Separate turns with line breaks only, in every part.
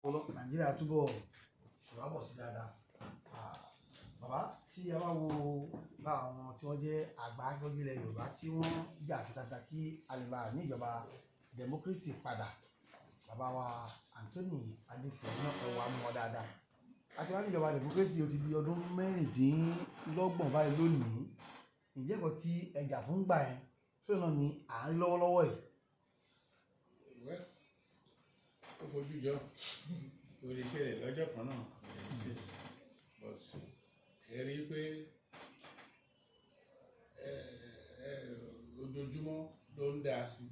Nàìjíríà túbọ̀ ṣùwábọ̀ sí dáadáa. Bàbá, tí a bá wo lára àwọn tí wọ́n jẹ́ àgbà akíkanjú ilẹ̀ Yorùbá tí wọ́n jà fitafita kí a lè bá ní ìjọba democracy padà, bàbá wa Anthony Adéfúnmi náà, ẹwà mú wọn dáadáa. A ti wá ní ìjọba democracy, ó ti di ọdún 26 báyìí lónìí. Ǹjẹ́ nǹkan tí ẹ jà fún gbà yẹn, ṣé náà ni à ń rí lọ́wọ́lọ́wọ́ yìí?
Well, ó fojú jọ, ó lè ṣẹlẹ̀ lọ́jọ́ kan náà, ó lè ṣẹlẹ̀, but ẹ rí i pé ẹ ẹ ojoojúmọ́ ló ń dá sí.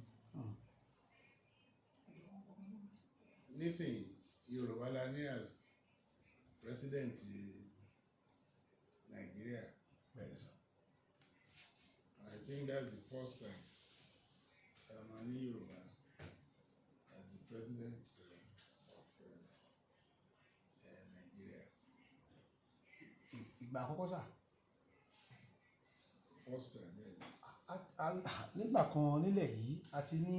Nísìnyí, Yorùbá la ní as president Nàìjíríà. I think that's the first time a máa ní Yorùbá as the president of Nigeria.
Ìgbà àkọ́kọ́ sà?
First time, bẹ́ẹ̀ ni.
Nígbà kan nílẹ̀ yìí, a ti ní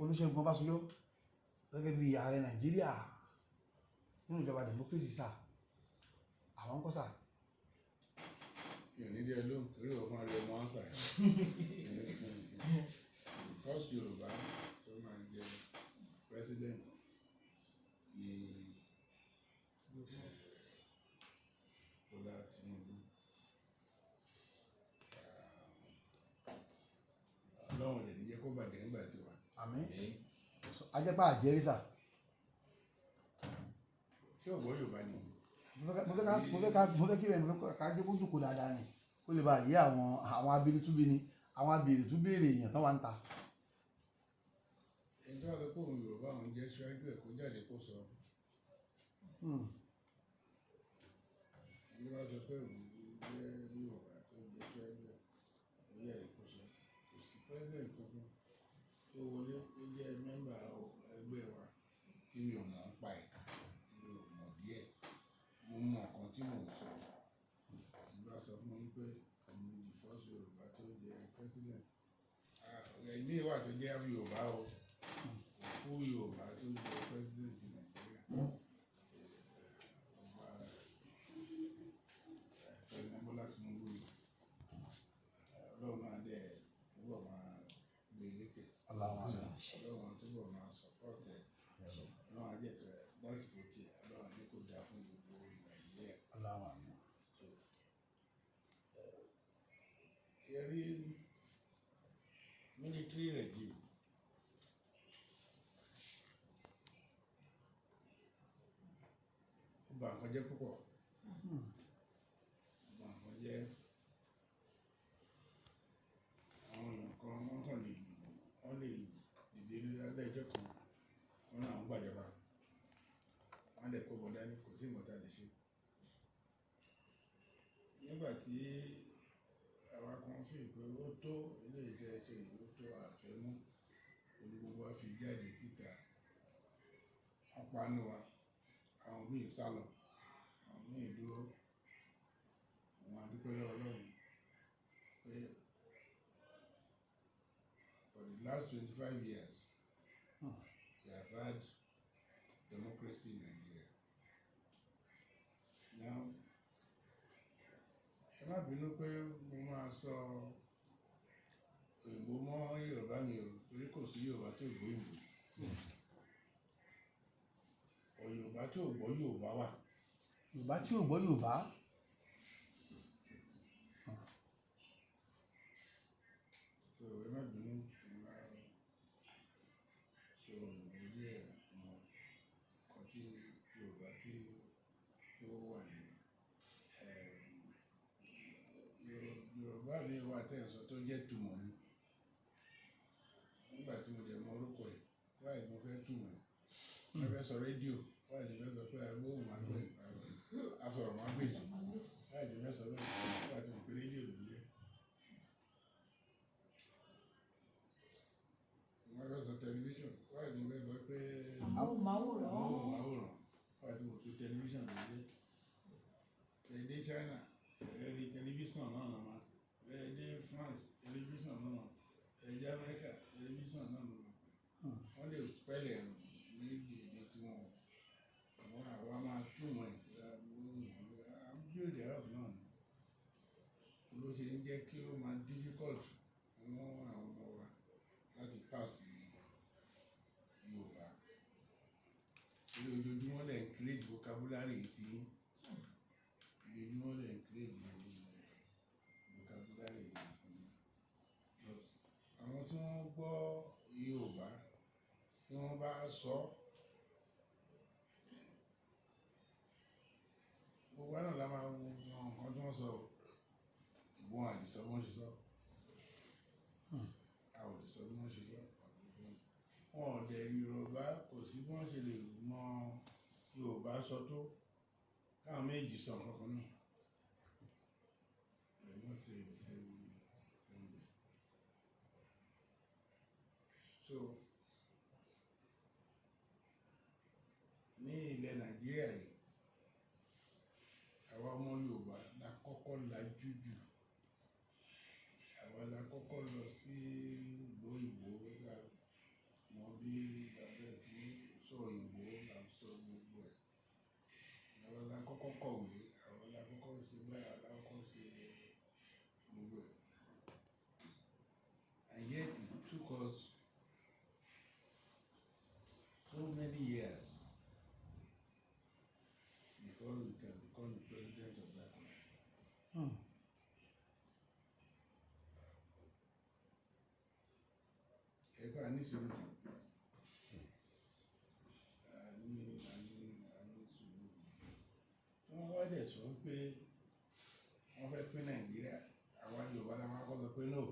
Olúṣẹ́gun Ọbásanjọ́ gẹ́gẹ́ bí ààrẹ Nàìjíríà nínú ìjọba democracy sà. Àwọn ńkọ́ sà?
Mi ò ní dé ẹ lóhùn torí ọ̀kan rẹ̀ mọ́ answer ẹ̀. The first Yorùbá tó máa jẹ president ni Bọ́lá Tinubu. Ọlọ́run lè ní jẹ́ kó bàjẹ́ nígbà tí wà.
Àmín. Ajẹ́pá àjẹrí sà.
Ṣé ò gbọ́ Yorùbá ni?
Mo fẹ́ kí ẹ, mo fẹ́ ká jẹ́ kó jókòó dáadáa ni, kó lè bá yé àwọn abirítúbi ni àwọn abèrè èèyàn tán wà ń ta.
Ẹni tó wà sọ pé òun Yorùbá, òun jẹ́ síwájú ẹ̀, kó jáde kó sọ. Ẹni tó bá sọ pé òun jẹ́ Yorùbá tó jẹ́ síwájú ẹ̀, kó jáde kó sọ. Kò sí president kankan tó wọlé tó jẹ́ member ẹgbẹ́ wa tí mi ò mọ̀ ń pa ẹ̀. Mi ò mọ̀ díẹ̀. Mo mọ nǹkan tí mò ń sọ. Tí n bá sọ fún yín pé òun ni the first Yorùbá tó jẹ́ president. Ìmíì wà tó jẹ́ Yorùbá o. Kò fún Yorùbá tó jẹ́ president Nàìjíríà. Ọba President Bola Tinubu ni. Ọlọ́run náà dẹ̀ túbọ̀ máa gbé e lékè.
Allahu akbar.
Ọlọ́run á túbọ̀ máa support ẹ̀. Ọlọ́run á jẹ́ kí lásìkò tí ẹ̀, Ọlọ́run á jẹ́ kó dáa fún gbogbo Nàìjíríà.
Allahu akbar.
So, ẹ rí military regime. Ó ba nǹkan jẹ́ púpọ̀. Ó ba nǹkan jẹ́. Àwọn èèyàn kan wọ́n kàn lè, wọ́n lè dìde lálẹ́ ọjọ́ kan, wọ́n ní àwọn gbàjọba. Wọ́n dẹ̀ kó ìbọn dání, kò sí nǹkan tí a lè ṣe. Nígbà tí àwa kan feel pé ó tó eléyìí tí ẹ ṣe yìí, ó tó, a fẹ́ mú, oní gbogbo wa fi jáde síta. Wọ́n pa nínú wa, àwọn mìí sálọ, àwọn mìí dúró. Àwọn a dúpẹ́ lọ́wọ́ Ọlọ́run pé for the last 25 years we have had democracy in Nigeria. Now, ẹ má bínú pé mo máa sọ òyìnbó mọ́ Yorùbá mi o, torí kò sí Yorùbá tí ò gbọ́ òyìnbó. Ọ̀ Yorùbá tí ò gbọ́ Yorùbá wà.
Yorùbá tí ò gbọ́ Yorùbá.
So ẹ má bínú, mo máa sọ òyìnbó díẹ̀ mọ́ nǹkan tí Yorùbá tí ó wà ní. Yorùbá mi wà tí ẹ̀ ń sọ tó jẹ́ ìtumọ̀ ni. Nígbà tí mo dẹ̀ mọ orúkọ ẹ̀, why mo fẹ́ túmọ̀ ẹ̀? Mo fẹ́ sọ rédíò, why mo fẹ́ sọ pé asọ̀rọ̀mágbèsì? Why mo fẹ́ sọ bẹ́ẹ̀? Nígbà tí mo pé rédíò ló ń jẹ́. Mo fẹ́ sọ tẹlifíṣàn, why mo fẹ́ sọ pé
Amóhùnmáwòrán.
Amóhùnmáwòrán, why tí mo pé tẹlifíṣàn ló ń jẹ́. Ẹ dé China, ẹ rí tẹlifíṣàn náà náà máa pè. Ẹ dé France, tẹlifíṣàn náà máa pè. Ẹ dé Amẹ́ríkà, tẹlifíṣàn náà náà máa pè. Wọ́n lè spell ẹ̀ ní èdè Yorùbá sọ tó káwọn méjì sọ nǹkan kan náà. They not say the same way. So ní ilẹ̀ Nàìjíríà yìí, àwa ọmọ Yorùbá la kọ́kọ́ lajú jù. Àwa la kọ́kọ́ lọ sí ìlú òyìnbó, la mọ bí la bẹ̀rẹ̀ sí ní sọ òyìnbó, la sọ gbogbo ẹ̀. Àwa la kọ́kọ́ kọ̀wé, àwa la kọ́kọ́ ṣe báyìí, àwa la kọ́kọ́ ṣe gbogbo ẹ̀. And yet it took us so many years before we can become the president of that country. Ẹ̀kọ́ a ní sùúrù jù. A ní sùúrù. Wọ́n wá dẹ̀ sọ pé wọ́n fẹ́ pín Nàìjíríà, àwa Yorùbá la máa kọ́ sọ pé no.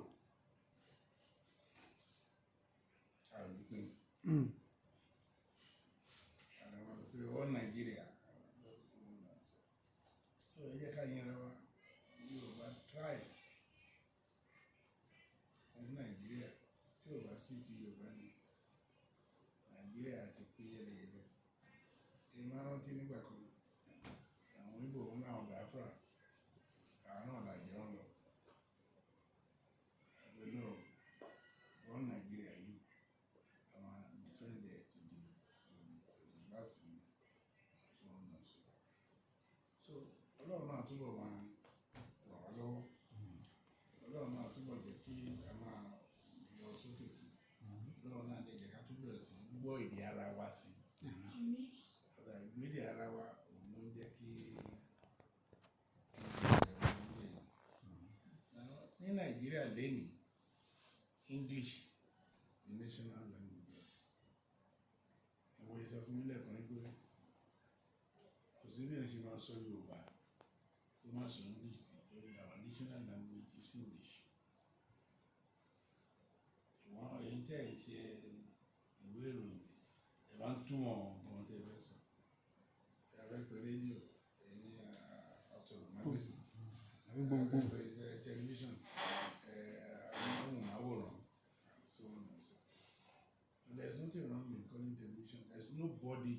A ò ní pín. Àwa máa sọ pé one Nigeria. So ẹ jẹ́ ká yínra wa. Yorùbá try fún Nàìjíríà. Tí ò bá sí ti Yorùbá ni, Nàìjíríà ti pín yẹ́lẹyẹ̀lẹ. Ẹ máa rántí nígbà kan, àwọn Igbo wọn láwọn Biafra, àwa náà là jẹ wọ́n lọ. A pé no, one Nigeria yìí, a máa defend it to the last and so on and so on. So Ọlọ́run náà túbọ̀ máa ràn wá lọ́wọ́. Ọlọ́run náà túbọ̀ jẹ́ kí a máa lọ sókè sí. Ọlọ́run náà lè jẹ́ ká tún bẹ̀rẹ̀ sí ní gbọ́ èdè ara wa sí.
Àmín.
Ọ̀rọ̀ ìgbédè ara wa òun ló ń jẹ́ kí ní Nàìjíríà lénìí, English the national language. Ìwọ sọ fún mi lẹ́ẹ̀kan wípé kò sí bí èèyàn ṣe máa sọ Yorùbá kó má sọ English sí, torí our national language is English. Ìwọ̀n ẹ̀yin tí ẹ̀ ń ṣe ìwé ìròyìn, ẹ máa ń túmọ̀ nǹkan tí ẹ fẹ́ sọ. Ẹ fẹ́ pe rédíò, ẹ ní asọ̀rọ̀mágbèsì.
Àbí gbogbo.
Ẹ fẹ́ pe tẹlifíṣàn, amóhùnmáwòrán, and so on and so on. And there is nothing wrong in calling television. There is nobody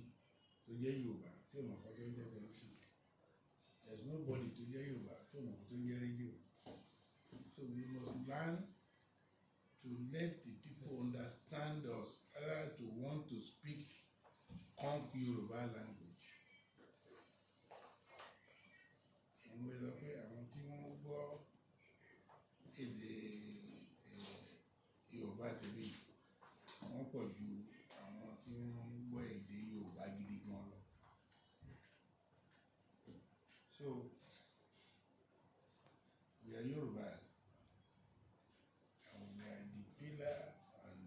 tó jẹ́ Yorùbá tí ò mọ̀ nǹkan tó ń jẹ́ television. There is nobody tó jẹ́ Yorùbá tí ò mọ̀ nǹkan tó ń jẹ́ rédíò. So we must learn to let the people understand us rather to want to speak conk Yoruba language. Ìwé sọ pé àwọn tí wọ́n gbọ́ èdè Yorùbá tẹ̀lé wọ́n pọ̀ ju àwọn tí wọ́n ń gbọ́ èdè Yorùbá gidi gan lọ. So we are Yorubas and we are the pillar and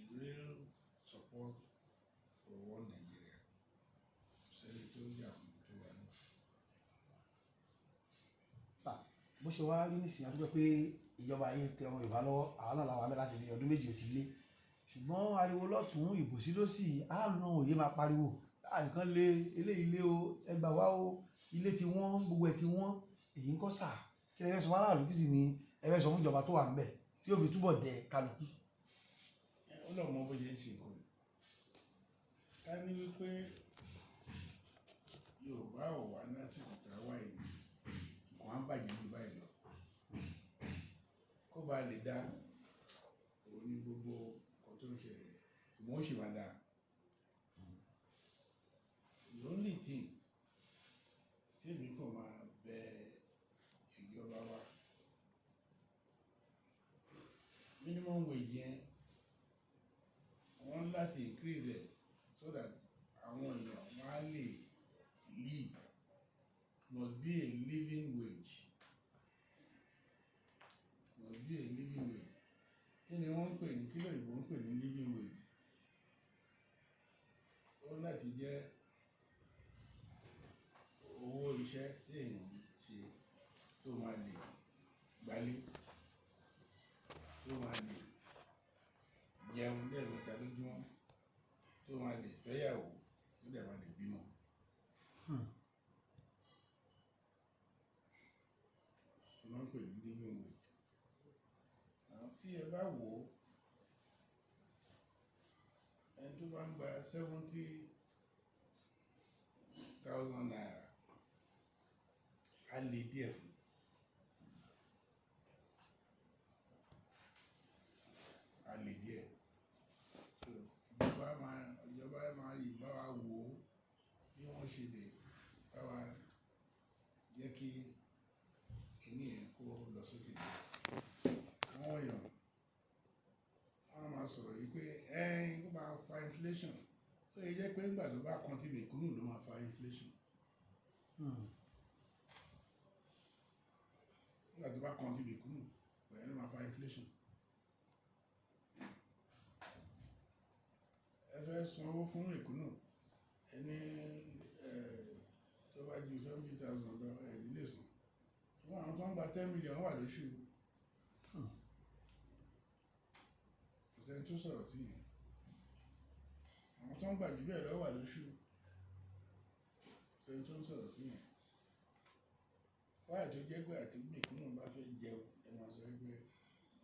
the real support for one Nigeria. Kò sẹ́ni tó jà fún tó wà náà.
Sà, bó ṣe wá rí nísìnyí, a dúpẹ́ pé ìjọba yìí tẹ ọmọ Yorùbá lọ́wọ́. Àwa náà làwọn abẹ́ láti fi ọdún 2 ó ti lé, ṣùgbọ́n ariwo lọ́tún, ìbò sí lọ́sì, àánú òye máa pariwo, "Ah, nǹkan lé eléyìí lé o, ẹ gbà wá o, ilé tí wọ́n, gbogbo ẹ̀ tí wọ́n." Èyí ń kọ́ sà, kí ẹ fẹ́ sọ fún kí sì ni ẹ fẹ́ sọ fún ìjọba tó wà ńbẹ̀ tí yóò fi túbọ̀ dẹ kálukú?
Ọlọ́run mọ bó ṣe ń ṣe nǹkan yìí. Ká ní wípé Yorùbá ò wá lásìkò tá a wà yìí, nǹkan á bàjẹ́ ju báyìí lọ. Kó ba lè dá òun ní gbogbo nǹkan tó ń ṣẹlẹ̀, ṣùgbọ́n ó sì máa dá. The only thing tí èmi kàn máa bẹ ìjọba wa, minimum wage yẹn, wọ́n láti increase it so that àwọn èèyàn wọ́n á lè live. Must be a living wage, must be a living wage. Kí ni wọ́n ń pè ní, kí lóyìnbó ń pè ní living wage? Ó láti jẹ́ owó iṣẹ́ tí èèyàn ń ṣe tó máa lè gbálé, tó máa lè jẹun lẹ́ẹ̀mẹta lójúmọ́. tó máa lè fẹ́yàwó, tó dẹ̀ máa lè bímọ. Wọ́n máa ń pè ní living wage. Àwọn tí ẹ bá wò ó, ẹni tó bá ń gba ₦70,000, á le díẹ̀ fún un. Á le díẹ̀. So ìjọba máa yìí bá wa wò ó bí wọ́n ṣe lè bá wa jẹ́ kí kíní yẹn kó lọ sókè díẹ̀. Àwọn èèyàn wọ́n á máa sọ̀rọ̀ yìí pé ẹ́n ó máa fa inflation. Ó yẹ jẹ́ pé nígbà tó bá kan tí mẹ̀kúnnù ló máa fa inflation. Nígbà tó bá kan tí mẹ̀kúnnù, ìgbà yẹn ló máa fa inflation. Ẹ fẹ́ sanwó fún mẹ̀kúnnù, ẹ ní tó bá ju 70,000 lọ, ẹ ní lè san. Ṣùgbọ́n àwọn tó ń gba 10 million wà lóṣù. Kò sẹ́ni tó sọ̀rọ̀ sí yẹn. Àwọn tó ń gbà jù bẹ́ẹ̀ lọ wà lóṣù. Kò sẹ́ni tó ń sọ̀rọ̀ sí yẹn. Why tó jẹ́ pé àti mẹ̀kúnnù bá fẹ́ jẹun, ẹ máa sọ wípé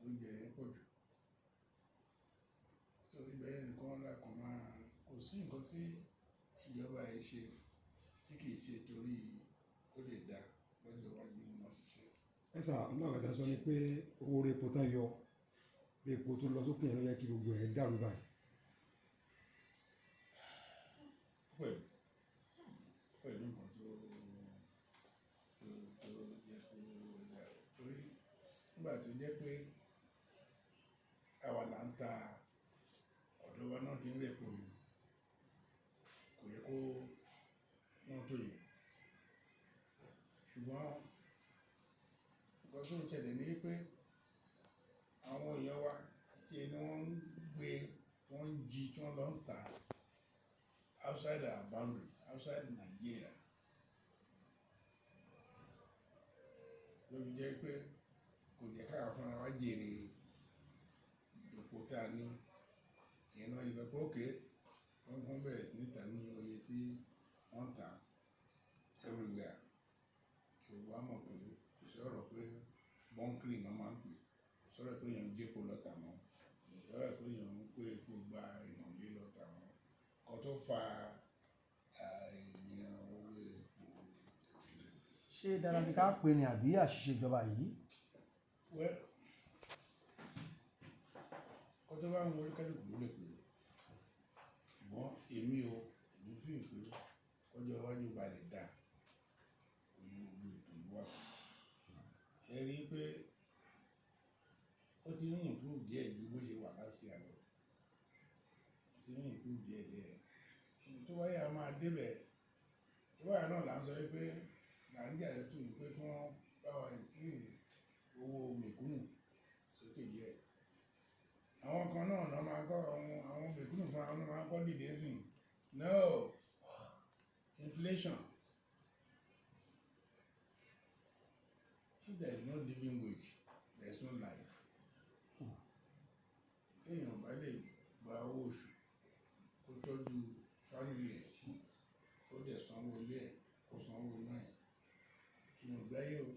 oúnjẹ yẹn pọ̀ jù? So ibẹ̀ yẹn nìkan la kàn máa, kò sí nǹkan tí ìjọba yìí ṣe tí kì í ṣe torí kó lè dá lọ́jọ́ iwájú ni wọ́n ṣe ṣe.
Ẹ sà, nígbà kan tá a sọ ni pé owó orí epo tán yọ, bí epo tó lọ sókè yẹn ló yẹ kí gbogbo ẹ̀ dàrú báyìí.
Pẹ̀lú nǹkan tó jẹ́ kó dàrú, torí nígbà tó jẹ́ pé àwa là ń ta, ọ̀dọ̀ wa náà tí ń rẹ̀ epo yẹn, kò yẹ kó wọ́n tó yẹn. Ṣùgbọ́n nǹkan tó ń ṣẹlẹ̀ ní pé àwọn èèyàn wa ṣe ni wọ́n ń gbé, wọ́n ń jí tí wọ́n lọ ń tà outside our boundary, outside Nigeria. Ló fi jẹ́ pé kò jẹ́ ká fúnra wa jèrè epo tá a ní. Ìyẹn náà ṣe sọ pé okay, wọ́n kún bẹ̀rẹ̀ sí ní tà ní oye tí wọ́n ń tà everywhere. Gbogbo wa mọ̀ pé kò sí ọ̀rọ̀ pé bunkering náà máa ń pè. Kò sí ọ̀rọ̀ pé èèyàn ń jí epo lọ tà mọ́. Kò sí ọ̀rọ̀ pé èèyàn ń kó epo gba ìmọ̀lé lọ tà mọ́. Ǹkan tó fa ìyẹn owó epo.
Ṣé dáadáa ni ká pè ní àbí àṣìṣe ìjọba yìí?
Well, nǹkan tó bá ń wù oníkálukú ló lè pè é. Ṣùgbọ́n èmi o, èmi feel pé kọjọ́ iwájú bá lè dá, òun ní gbogbo ètò yìí wà fún. Ẹ rí i pé ó ti ń improve díẹ̀ ju bó ṣe wà last year lọ. Ó ti ń improve díẹ̀ díẹ̀. Ibi tó bá yá a máa dé bẹ̀. Ìbára náà là ń sọ wípé là ń jà sí wípé kí wọ́n bá wa improve owó mẹ̀kúnnù sókè díẹ̀. Àwọn kan náà náà máa kọ́ àwọn mẹ̀kúnnù fúnra wọn máa kọ́ dìde sí. No inflation. If there is no living wage, there is no life. Tí èèyàn bá lè gba owó oṣù kó tọ́jú family ẹ̀, kó dẹ̀ sanwó ilé ẹ̀, kó sanwó iná ẹ̀, èèyàn ò gbáyé o.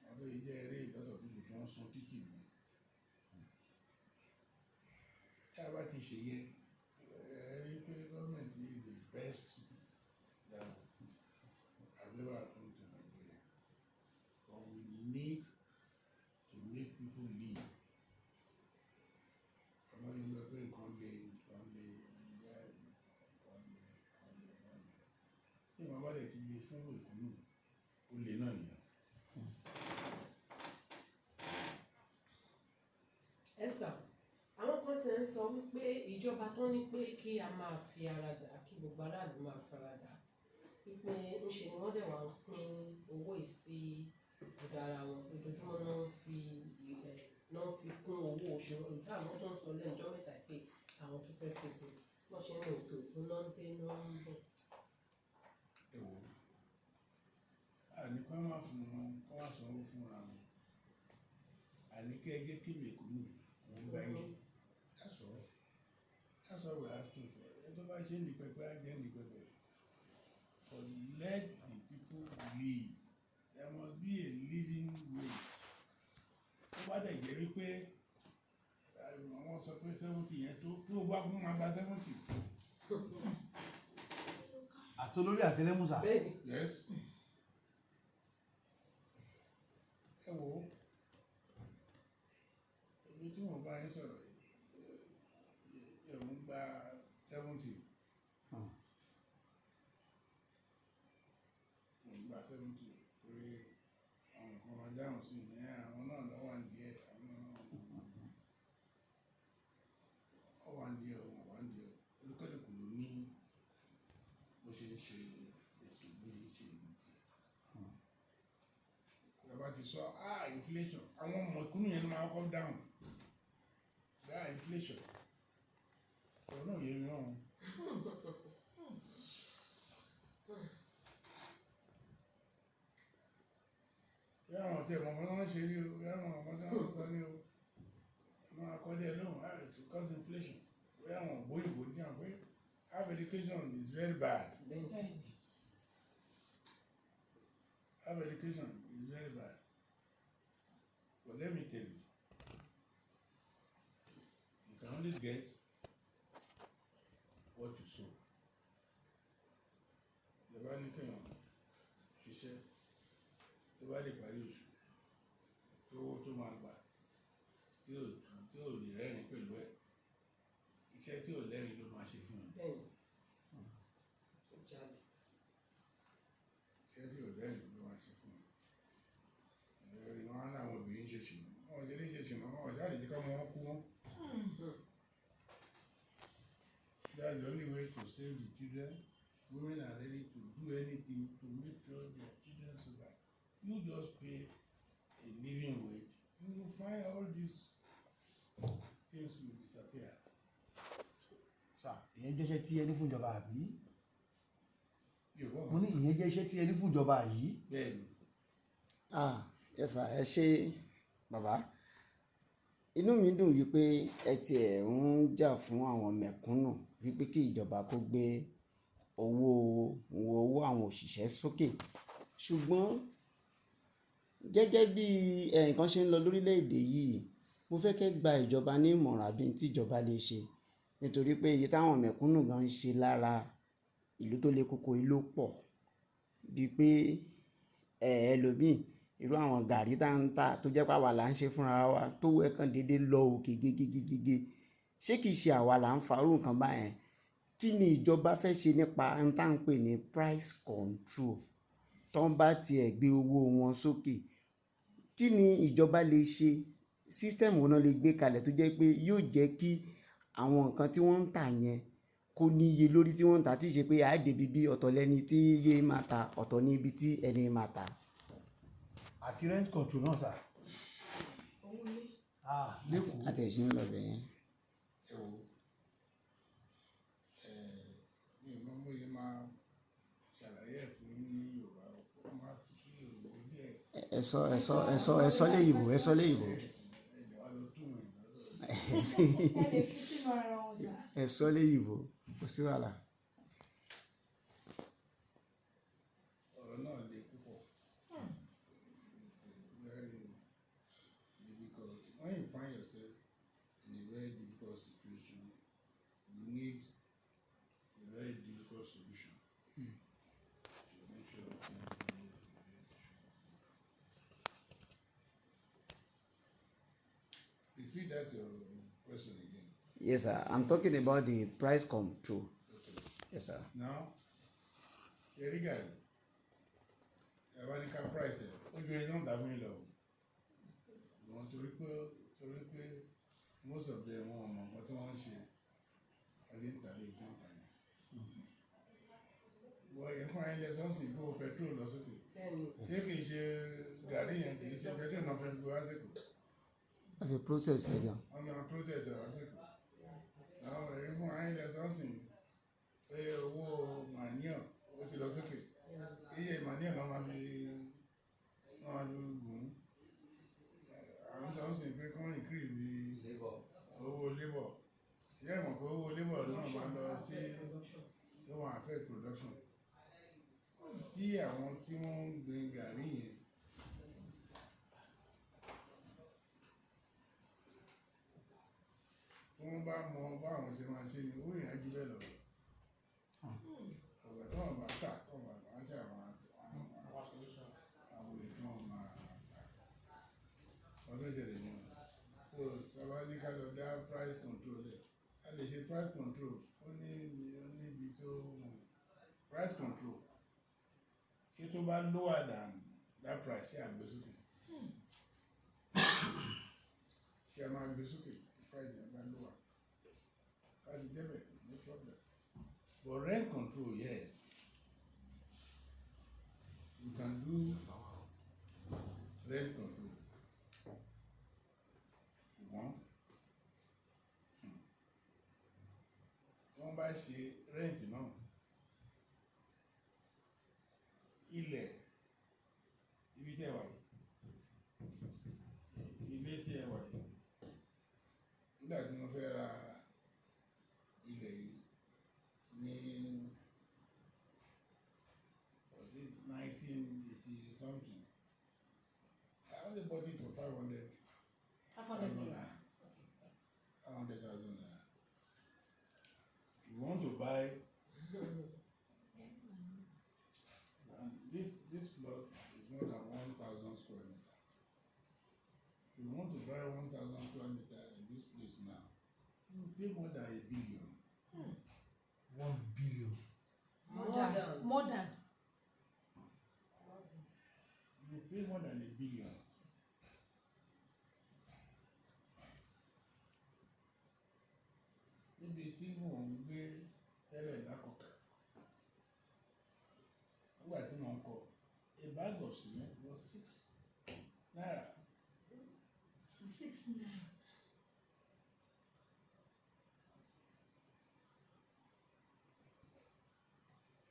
Àwọn tó yẹ jẹ́ eré a lot of people tí wọ́n sun títì nìyẹn. Tí a bá ti ṣe yẹn, ẹ rí i pé government is the best that has ever happened to Nigeria. But we need to make people live. Ọmọ yìí sọ pé nǹkan le, nǹkan le, nǹkan le, nǹkan le, nǹkan le. Tí ìwọ̀n bá dẹ̀ ti le fún mẹ̀kúnnù, ó le náà nìyẹn.
Ẹ sà, àwọn kan ti ń sọ wípé ìjọba tó ní pé kí a máa fi ara dà, kí gbogbo aráàlú máa fara dà, wípé ńṣe ni wọ́n dẹ̀ wá ń pín owó yìí sí ọ̀dọ̀ ara wọn ojoojúmọ́, náà ń fi ẹ̀ náà ń fi kún owó oṣù. Ìfẹ́ àwọn tó ń sọ lẹ́nu ọjọ́ mẹ́ta pé àwọn tó fẹ́ fi kún, wọ́n ṣe ń lo òkè òkun náà ń dé náà ń bọ̀.
Ẹ wò ó, àní kí wọ́n má fún wọn, kí wọ́n má sanwó fúnra wọn. Àní kí ẹ jẹ́ kí mẹ̀kúnnù wọ́n gbáyé. That's all. ṣe ń di pẹpẹ á jẹ́ ń di pẹpẹ. But let the people live. There must be a living wage. Tó bá dẹ̀ jẹ́ wípé àwọn sọ pé 70 yẹn tó, kí gbogbo akúkú máa gba 70.
Àtolórí àtẹlẹ́mùsà.
Bẹ́ẹ̀ni.
Yes. Ẹ wo, ibi tí mo bá yín sọ̀rọ̀ yìí, ẹ ń gba 70. Mo ń gba 70 torí àwọn nǹkan máa dáhùn sí ìyẹn, àwọn náà lọ́wọ́ wà ní díẹ̀, àwọn náà wà ní díẹ̀, wọ́n wà ní díẹ̀. Olúkálùkù ló ní bó ṣe ń ṣe ètò, bó ṣe ń ṣe ìlú díẹ̀. Ìjọba ti sọ, ah, inflation, àwọn mọ̀kúnnù yẹn ló máa kọ́ dáhùn. Ah, inflation. Ọ̀rọ̀ náà yé mi náà. Bí àwọn tí ẹ̀mọ̀ kan náà ń ṣe ní o, bí àwọn ọmọ tí wọ́n ń sọ ní o, ẹ máa kọ́ díẹ̀ lóhùn, ah, it will cause inflation. Bí àwọn ògbóyìnbó ní àwọn pé half education is very bad.
Bẹ́ẹ̀ni.
Half education is very bad. But let me tell you, you can only get what you sow. Ìjọba ní kéèyàn ṣiṣẹ́ tó bá lè parí oṣù, owó tó máa gbà tí ò lè rẹ́rìn pẹ̀lú ẹ̀, iṣẹ́ tí ò lẹ́rìn ló máa ṣe fún un.
Bẹ́ẹ̀ni. Ó jalè.
Iṣẹ́ tí ò lẹ́rìn ló máa ṣe fún un. Ẹ̀rí wọn á láwọn obìnrin ṣe ṣìnà, wọn ò ṣe ní ṣe ṣìnà, wọn ò ṣáà lè jẹ́ kí ọmọ wọn kú wọn. That's the only way to save the children. Women are ready to do anything to make sure their children survive. You just pay a living wage, you will find all these things will disappear.
Sà, ìyẹn jẹ́ iṣẹ́ tí ẹni fún ìjọba, àbí?
Yorùbá.
Mo ní ìyẹn jẹ́ iṣẹ́ tí ẹni fún ìjọba yìí.
Bẹ́ẹ̀ni.
Ah, yes sir, ẹ ṣé bàbá. Inú mi dùn wípé ẹ ti ẹ̀ ń jà fún àwọn mẹ̀kúnnù, wípé kí ìjọba kó gbé owó àwọn òṣìṣẹ́ sókè. Ṣùgbọ́n gẹ́gẹ́ bí nǹkan ṣe ń lọ lórílẹ̀ èdè yìí, mo fẹ́ kí ẹ gba ìjọba ní ìmọ̀ràn àbí tí ìjọba lè ṣe. Nítorí pé iye táwọn mẹ̀kúnnù gan ń ṣe lára ìlú tó le koko yìí ló pọ̀. Bí pé ẹlòmíì, irú àwọn gàárì tá ń tà tó jẹ́ pé àwa là ń ṣe fúnra wa, tó owó ẹ̀ kan dédé lọ òkè gegegege. Ṣé kìí ṣe àwa là ń fa irú nǹkan báyẹn? Kí ni ìjọba fẹ́ ṣe nípa ohun tí à ń pè ní price control? Tó ń bá ti ẹ̀ gbé owó wọn sókè, kí ni ìjọba lè ṣe? System wo náà lè gbé kalẹ̀ tó jẹ́ pé yóò jẹ́ kí àwọn nǹkan tí wọ́n ń tà yẹn kó ní iye lórí tí wọ́n ń tà, tí ì ṣe pé a dé ibi bí ọ̀tọ̀ lẹni tí iye máa ta, ọ̀tọ̀ ní ibi tí ẹni máa ta.
Àti rent control náà, sà.
Owó ilé.
Ah, lẹ́kọ̀ọ́.
Àti ẹ̀sìn ń lọ bẹ̀ yẹn.
Ẹ wo, mi ò mọ̀ bóyá máa ṣàlàyé ẹ̀ fún yín ní Yorùbá, ó máa fi sí Yorùbá díẹ̀.
Ẹ sọ, ẹ sọ, ẹ sọ, ẹ sọ léyìnbó, ẹ sọ léyìnbó.
Ẹ lè wá lọ túmọ̀ ẹ̀ lọ́dọ̀.
Ẹ lè fi sínú ara wọn, sà.
Ẹ sọ léyìnbó, kò sí wàhálà.
Ọ̀rọ̀ náà le púpọ̀. It's a very difficult. When you find yourself in a very difficult situation, you need a very difficult solution to make sure things go the way they should. Repeat that your question again.
Yes sir, I'm talking about the price control.
Okay.
Yes sir.
Now, ṣe rí gàrí, ẹ bá ní ká price ẹ̀, ó ju ẹni náà tà fún yín lọ. Wọ́n torí pé most of them, wọn ò mọ̀ nǹkan tí wọ́n ń ṣe, ọdún ń tà lé tó ń tà yẹn. Wọ́n yẹn fúnra yín lẹ sọ́ọ̀sì kó petrol lọ sókè.
Bẹ́ẹ̀ni.
Ṣé kìí ṣe gàrí yẹn, kìí ṣe petrol náà fẹ́ gbé wá sẹ́kọ̀ọ́?
Wọ́n fi process ẹ̀ gan.
Wọ́n máa protest ẹ̀ wá sẹ́kọ̀ọ́. Àwọn ẹ̀yìn fúnra yín lẹ sọ́ọ̀sì pé owó manure ó ti lọ sókè. Iye manure náà máa fi gùn ún. Àwọn sọ́ọ̀sì pé kí wọ́n increase owó labour. Ṣé ẹ mọ̀ pé owó labour náà máa lọ sí
Production.
ó máa affect production. Tí àwọn tí wọ́n ń gbin gàrí yẹn, tí wọ́n bá mọ báwọn ṣe máa ṣe ni owó yẹn á ju bẹ́ẹ̀ lọ. Ọ̀gbà tí wọ́n bá tà, tí wọ́n bá máa ṣe àwọn àwọn èyí tí wọ́n máa tà. Ọdún ìṣẹ̀lẹ̀ ni o. So tá a bá ní ká lọ dá price control lẹ̀, a lè ṣe price control, ó níbi tó mọ̀. Price control, kí tó bá lower than that price, ṣé à ń gbé sókè? Ṣé a máa gbé sókè? Price yẹn bá lower. Láti débẹ̀, no problem. But rent control, yes. You can do rent control. Ṣùgbọ́n tí wọ́n bá ṣe rent náà, ilẹ̀ ibi tí ẹ wà yìí, ilé tí ẹ wà yìí, nígbà tí mo fẹ́ ra ilẹ̀ yìí ní, was it 1980 something? I only bought it for 500
500
thousand
million.
naira. 500,000 naira. You want to buy and this plot is more than 1,000 square meter. You want to buy 1,000 square meter in this place now, you pay more than a billion.
1 billion.
More than. More than.
You pay more than a billion. Níbi tí mò ń gbé tẹ́lẹ̀ lákọ̀ọ́kà, nígbà tí mò ń kọ́, a bag of cement was 6 naira.
6 naira.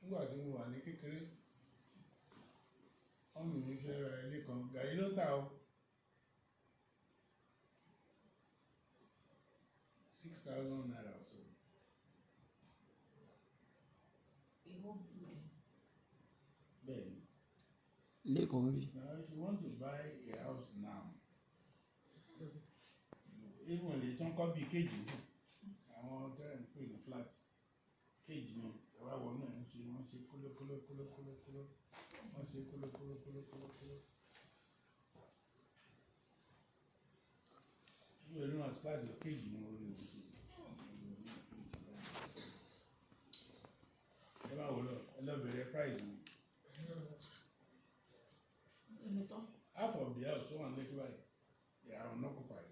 Nígbà tí mo wà ní kékeré, mummy mi fẹ́ ra ilé kan, gàrí ló ń tà o. 6,000 naira or so.
A whole building.
Bẹ́ẹ̀ni.
Lẹ́kọ̀ọ́ ń bí.
Now if you want to buy a house now, even lè tán kọ́ bí cage sí, àwọn tó ń pè ní flat, cage ni, ẹ wá wọnú ẹ̀ ń ṣe, wọ́n ṣe kóló kóló kóló kóló kóló, wọ́n ṣe kóló kóló kóló kóló kóló. Ìwé ìlú náà splash lọ cage ni mo rí o. Ẹ máa wò lọ, ẹ lọ bẹ̀rẹ̀ price mi.
Ẹnu tán.
Half of the house tó wà ní Lekki báyìí, they are unoccupied.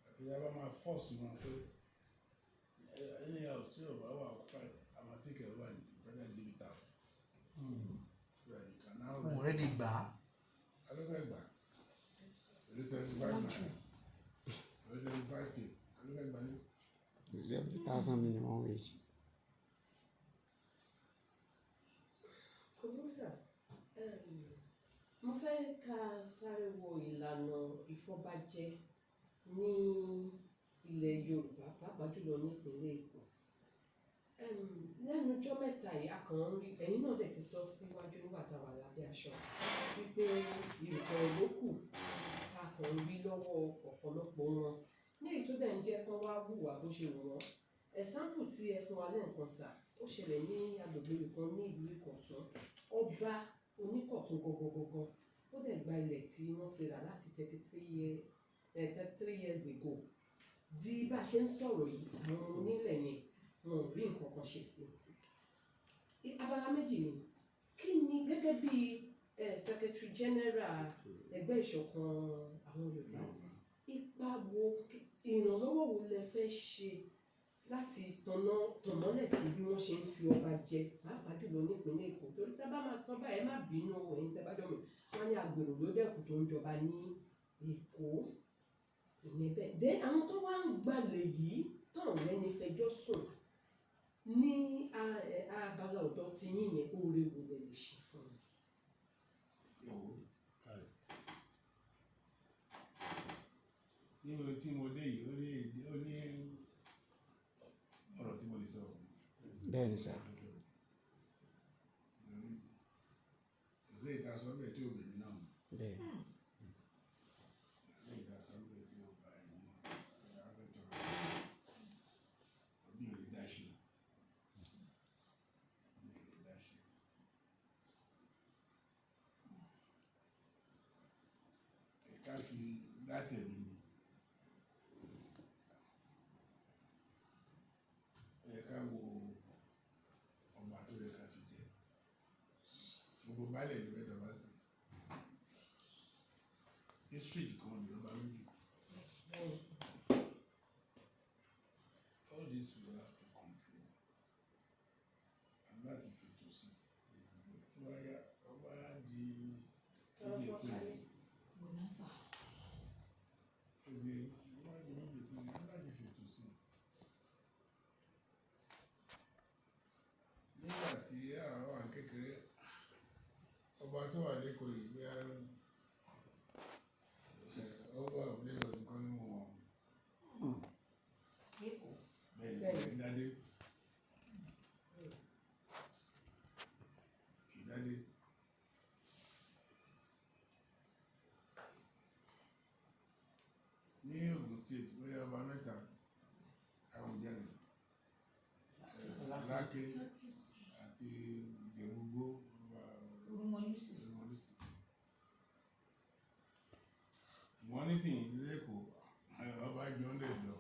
Àti a bá máa force wọn pé any house tí ò bá wà occupied, a máa take care over ní better give it out. So that you can now
Òun rẹ̀ lè gbà á.
Ta ló fẹ́ gbà? Pẹ̀lú 75 naira. Pẹ̀lú 75K. Ta ló fẹ́ gbà ní?
70,000 minimum wage.
Kò burú sà. Mo fẹ́ ká sáré wo ìlànà ìfọbajẹ ní ilẹ̀ Yorùbá, pàápàá jùlọ nípínlẹ̀ Èkó. Lẹ́nu ọjọ́ mẹ́ta yìí, a kàn ń rí, ẹ̀yin náà dẹ̀ ti sọ síwájú nígbà tá a wà lábẹ́ aṣọ, wípé ìrùkẹ̀rẹ̀ ló kù tá a kàn ń rí lọ́wọ́ ọ̀pọ̀lọpọ̀ wọn. Ní èyí tó dẹ̀ ń jẹ́ kán wá hùwà bó ṣe wù wọ́n. Example tí ẹ fún wa lẹ́ẹ̀kan sà, ó ṣẹlẹ̀ ní agbègbè kan ní ìlú Ìkọ̀tún. Ọba Oníkọ̀tún gangan, ó dẹ̀ gba ilẹ̀ tí wọ́n ti rà láti 33 years ago. Di bá ṣe ń sọ̀rọ̀ yìí, àwọn onílẹ̀ yẹn wọn ò rí nǹkan kan ṣe sí i. Abala méjì ni. Kí ni gẹ́gẹ́ bí Secretary General ẹgbẹ́ ìṣọ̀kan àwọn Yorùbá, ipa wo, ìrànlọ́wọ́ wo lẹ fẹ́ ṣe láti tọ̀nà tọ̀mọ́lẹ̀ sí bí wọ́n ṣe ń fi ọba jẹ, pàápàá jùlọ nípínlẹ̀ Èkó? Torí tá bá máa sọ báyìí, ẹ má bínú o, ẹ̀yin tẹ́ bá jọ mi, wọ́n ní agbèrò ló dẹ́kun tó ń jọba ní Èkó. Ìyẹn bẹ́ẹ̀. Then àwọn tó wá ń gbalẹ̀ yìí tán lẹ́ni fẹjọ́ sùn ní abala ọ̀dọ́ ti yín yẹn, oore wo lẹ lè ṣe fún wọn?
Bẹ́ẹ̀ni sà.
Torí kò sí ìta sọ bẹ́ẹ̀ tí ò bèmí náà mu.
Bẹ́ẹ̀.
Kò sí ìta sọ bẹ́ẹ̀ tí ò bá ẹ̀mí náà. Ọ̀gá fẹ́ tọrọ. Mi ò lè dá ṣe. Mi ò lè dá ṣe. Ẹ̀ka fi dá tèmi ni. Ó yẹ ká wo ọba tó yẹ ká fi jẹ. Gbogbo baálẹ̀ ló fẹ́ dọ̀bá sí. Ní street kan ni ọba méjì. All this we have to control. And láti fètò sí. Gbogbo ẹ̀ tó bá yá, ọba á di méjì ìpínlẹ̀.
Bonanza.
Ó di ọba á di méjì ìpínlẹ̀. Láti fètò sí. Nígbà tí àwa wà ní kékeré, ọba tó wà lẹ́kọ̀ọ́ yìí bí a ọba of Lagos nìkan ni mo mọ̀.
Lẹ́kọ̀ọ́.
Bẹ́ẹ̀ni, Ìdádé. Ìdádé. Ní Ogun State, bóyá ọba mẹ́ta, Àwùjalẹ̀, Láké àti Ìjẹ̀bú-Igbó, ọba
Orúmọlúsì.
Orúmọlúsì. Ìwọ́n nísìnyí lẹ́kọ̀ọ́, ọba ju 100 lọ.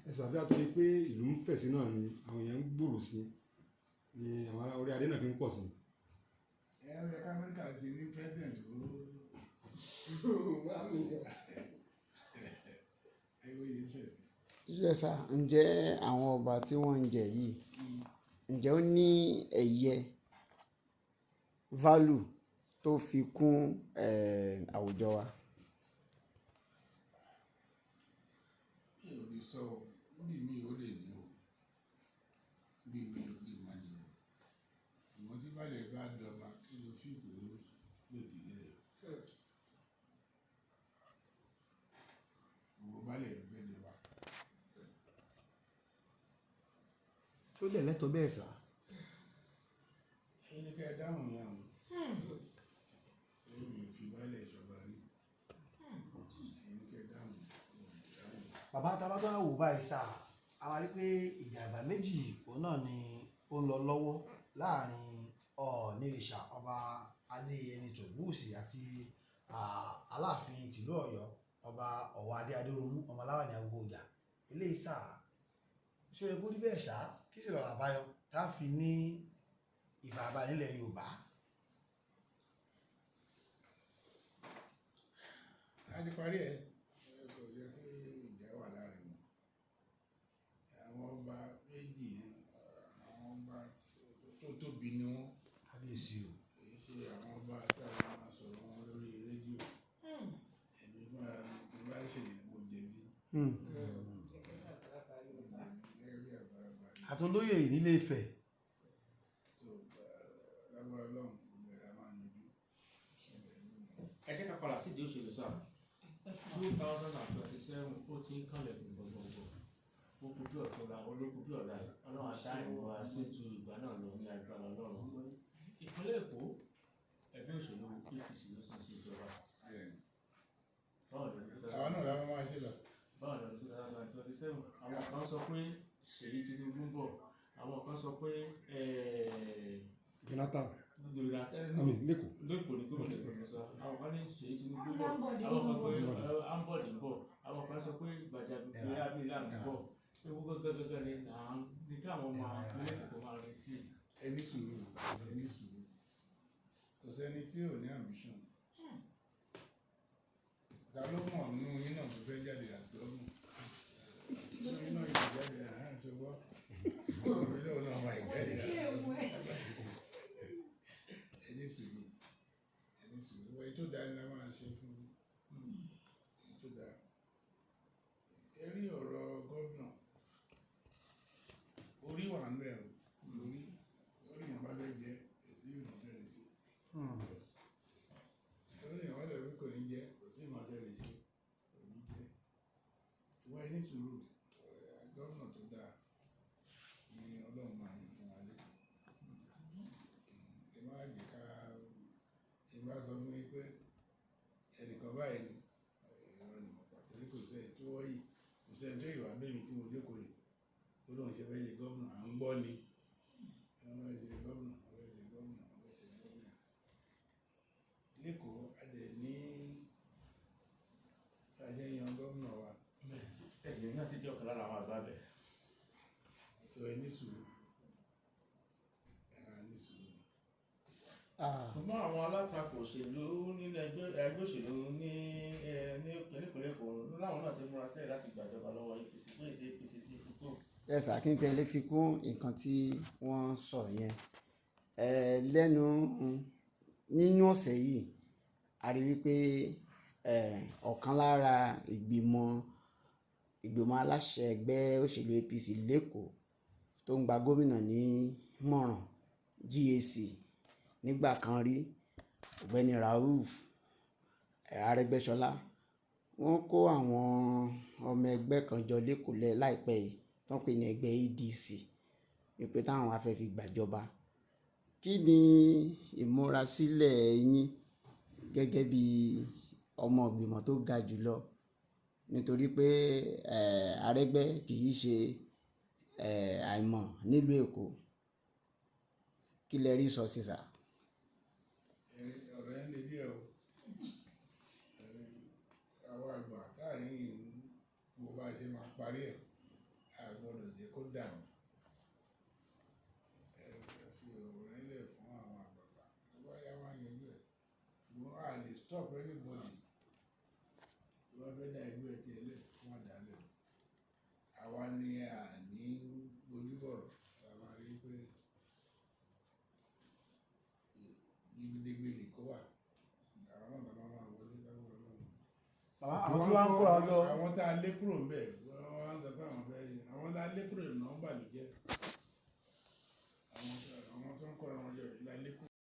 Ẹ̀sùn àfihàn tó di pé ìlú ń fẹ̀ sí náà ni àwọn èèyàn ń gbòòrò sí ni àwọn orí adé náà fi ń pọ̀ sí.
Ẹ ó yẹ ká Amẹ́ríkà ti ní president ó ẹ ó yẹ fẹ̀ sí.
Yes sir, ǹjẹ́ àwọn ọba tí wọ́n ń jẹ yìí, ǹjẹ́ ó ní ẹ̀yẹ value tó fi kún àwùjọ wa?
Mi ò lè sọ o, bí mi ò lè ní o, bí mi ò lè má ní o. Ìwọ́n tí balẹ̀ bá dọba kí ló fi kó lè dìde rẹ̀. Gbogbo balẹ̀ ló fẹ́ dọba.
Tó dẹ̀ lẹ́tọ̀ọ́ bẹ́ẹ̀ sà.
Ẹyin ní ká ẹ dáhùn yẹn o. Èmi ò fi balẹ̀ ìjọba rí. Ẹyin ní ká ẹ dáhùn, mi ò lè dáhùn.
Bàbá tá a bá tó wá wò báyìí sà, a máa rí pé ìjàgbá méjì òun náà ni ó ń lọ lọ́wọ́ láàrin Ọọ̀nirìṣà ọba Adéyẹni Tògúùsì àti Aláàfin tìlú Ọ̀yọ́ ọba Ọ̀wọ́adé Adéròmú ọmọ Aláwàní Agogo Ìjà. Eléyìí sà, ṣé ó yẹ kó rí bẹ́ẹ̀ sà? Kí sì lọ̀rọ̀ àbáyọ tá a fi ní ìfarabalẹ̀ nílẹ̀ Yorùbá?
A ti parí ẹ̀, kò yẹ kí ìjà wà láàrin wọn. Àwọn ọba méjì yẹn, àwọn ọba tó tóbi ni wọ́n.
Kábíyèsí o.
Kì í ṣe àwọn ọba tí a máa sọ̀rọ̀ wọn lórí rédíò. Èmi fúnra mi tí bá ṣe yẹn mo jẹ̀bi. Gẹ́gẹ́ bí àgbàlagbà yìí.
Àtolóyè nílé Ifẹ̀.
So lágbára Ọlọ́run gbogbo ẹ̀ la máa yanjú.
Ẹ jẹ́ ká padà sídìí òṣèlú sáà. 2027 ó ti ń kànlẹ̀kùn gbọ̀ngbọ̀ngbọ̀. Ó kú bí ọ̀túnla, olókùn bí ọ̀la yìí. Ọlọ́run á dá ìmọ̀ wa sí ju ìgbà náà lọ ní agbára Ọlọ́run. Ìpínlẹ̀ Èkó, ẹgbẹ́ òṣèlú APC ló sì ń ṣe ìjọba.
Bẹ́ẹ̀ni.
Báwo ni ọdún
Àwa náà la máa ṣe lọ.
Báwo ni ọdún 2027? Àwọn kan sọ pé Ṣèyí Tinubu ń bọ̀. Àwọn kan sọ pé
Jonathan
Jonathan
àmì lẹ́kọ̀ọ́.
lẹ́kọ̀ọ́ ní gómìnà Èkó ló sọ. Àwọn kan ní Ṣèyí Tinubu bọ̀.
Ambode
Àwọn kan
ń
pé
bọ̀.
Ambode ń bọ̀. Àwọn kan sọ pé Gbajabiamila ń bọ̀. Ewu gángan ni à ń ní káwọn máa ìpínlẹ̀ Èkó máa retí.
Ẹ ní sùúrù, ẹ ní sùúrù. Kò sẹ́ni tí ò ní ambition. Ta ló mọ̀ nínú yín náà tó fẹ́ jáde àti ọdún? Nínú yín náà yìí jáde àhán tó gbọ́. Ọmọ mi náà náà máa jáde àti Ẹ ní sùúrù, ẹ ní sùúrù. Wọ́n èyí tó dáa ni la máa ṣe fún yín. Èyí tó dáa. Ẹ rí ọ̀rọ̀ gómìnà. Orí wà ń bẹ̀ o. Orí, orí yẹn bá fẹ́ jẹ, kò sí ìmọ̀ tẹ́ lè ṣe. Orí yẹn bá dẹ̀ kò ní jẹ, kò sí ìmọ̀ tẹ́ lè ṣe. Kò ní jẹ. Ìwọ ẹ ní sùúrù. Gómìnà tó dáa. fẹ́ ṣe gómìnà, à ń gbọ́ ni. Wọ́n fẹ́ ṣe gómìnà, wọ́n fẹ́ ṣe gómìnà, wọ́n fẹ́ ṣe gómìnà. Lẹ́kọ̀ọ́ a dẹ̀ ní bá a ṣe ń yan gómìnà wa.
Ẹ̀sìn náà sì jẹ́ ọ̀kan lára àwọn àgbà bẹ̀.
So ẹ ní sùúrù, ẹ máa ní sùúrù.
Ṣùgbọ́n àwọn alátakò òṣèlú nílẹ̀ ẹgbẹ́ òṣèlú ní ní nípínlẹ̀ Èkó láwọn náà ti múra sílẹ̀ láti gbàjọba lọ́wọ́ APC pé èyí tí APC ti ti tó.
Yes, Akíntẹ́lẹ̀ fi kún nǹkan tí wọ́n sọ yẹn. Lẹ́nu nínú ọ̀sẹ̀ yìí, a rí wípé ọ̀kan lára ìgbìmọ̀ aláṣẹ ẹgbẹ́ òṣèlú APC l'Ékòó tó ń gba gómìnà ní mọ̀ràn GAC nígbà kan rí, Ọ̀gbẹ́ni Rauf Arẹ́gbẹ́ṣọlá, wọ́n kó àwọn ọmọ ẹgbẹ́ kan jọ l'Ékòó láìpẹ́ yìí tó ń pè ní ẹgbẹ́ ADC, wípé táwọn á fẹ́ fi gbàjọba. Kí ni ìmúrasílẹ̀ yín gẹ́gẹ́ bí ọmọ ìgbìmọ̀ tó ga jù lọ? Nítorí pé Arẹ́gbẹ́ kì í ṣe àìmọ̀ nílùú Èkó. Kí lẹ rí sọ sí sà?
Ọ̀rọ̀ yẹn le díẹ̀ o. Àwọn àgbà táà yìí ń wo bá ṣe máa parí ẹ̀, a gbọ́dọ̀ jẹ́ kó dàrú. Ẹ fi ọ̀rọ̀ yẹn lẹ̀ fún àwọn àgbàgbà. Tó bá yá wọ́n á yanjú ẹ̀. Ṣùgbọ́n a lè stop anybody tó bá fẹ́ dá ẹgbẹ́ tiẹ̀ lẹ̀ kó má dàá lẹ̀ o. Àwa ni a ní gbójúbọ̀rọ̀, a máa rí pé gidigidi lè kó wà. Àwọn náà la máa wọlé lágbára Ọlọ́run.
Bàbá, àwọn tí wọ́n ń kóra ọjọ́.
Àwọn tá a lé kúrò ńbẹ̀, wọ́n á sọ pé àwọn fẹ́ ṣe. Àwọn tá a lé kúrò náà ń bàlújẹ́.